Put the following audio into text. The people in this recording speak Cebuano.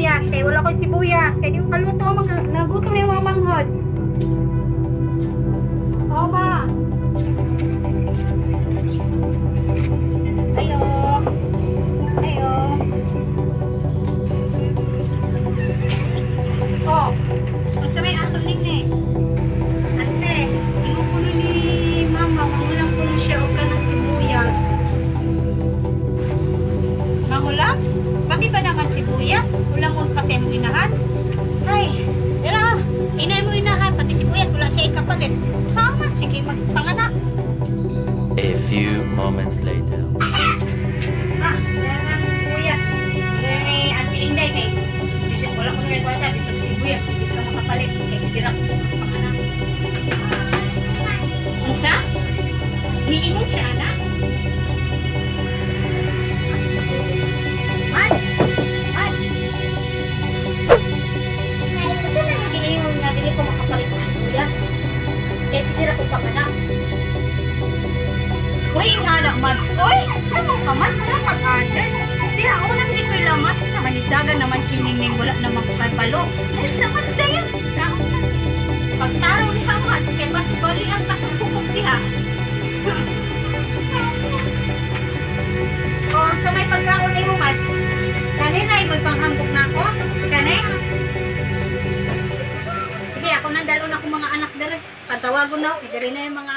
Sibuyas. Kay wala ko'y sibuyas. Kay di ko kaluto. Mga, nagutom na yung mga manghod. Oo ba? Ayo. Ayo. Oh, unsa may atong ningne? Ate, ingon ko ni mama, mangulang ko siya og kanang sibuyas. Mangulang? Pati ba naman sibuyas? Kulang mo kasi ang inahan? Ay, dala ah. Inay mo inahan, pati sibuyas, wala siya ikapalit. Sama, sige, magpanganak. A few moments later. Ah, dala ang sibuyas. Dala ni Auntie Inday kay. Dito, wala ko na kwarta dito sa sibuyas. Hindi ka makapalit. Kay hindi ra ko magpanganak. Unsa? Niingon siya, anak? Mats! Mats! Unsa na nag-iingon nga dili ko makapalit og sibuyas? Kay sige ra ko panganak. Uy, nga na, Mads. Uy, sa mga kamas, wala pag-address. Di ako nang di ko'y lamas. Sa manitagan naman si Ningning, wala namang kukay palo. Dahil sa Mads dayon. Taon na. Pagtaro ni ha, Mads, kay basibali ang kasukukok diha. O, sa may pagkaon ni Mads. Kanina ay may panghambok na ako. Kani? Sige, ako nang dalon akong mga anak dere. Patawagon na ako. Dere na yung mga